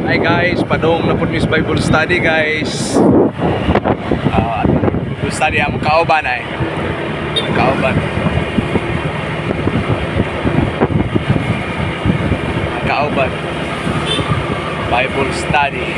Hi guys, padong na pud mi sa Bible study, guys. Ah, Bible study among kauban ay. Ang kauban. Ang kauban. Bible study.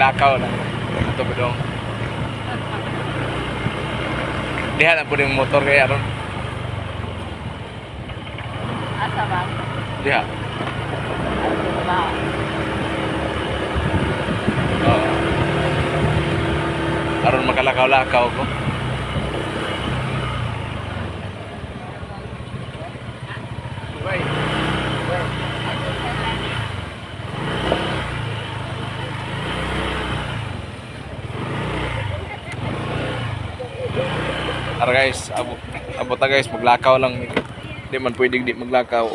Maglakaw lang. Ato ba dong? Diha na po yung motor kaya aron. Asa ba? Diha. Ba? Oo. Aron makalakaw-lakaw ko. Bye. Bye. Tara guys, abot, abot ta guys, maglakaw lang. Di man pwedeng di maglakaw.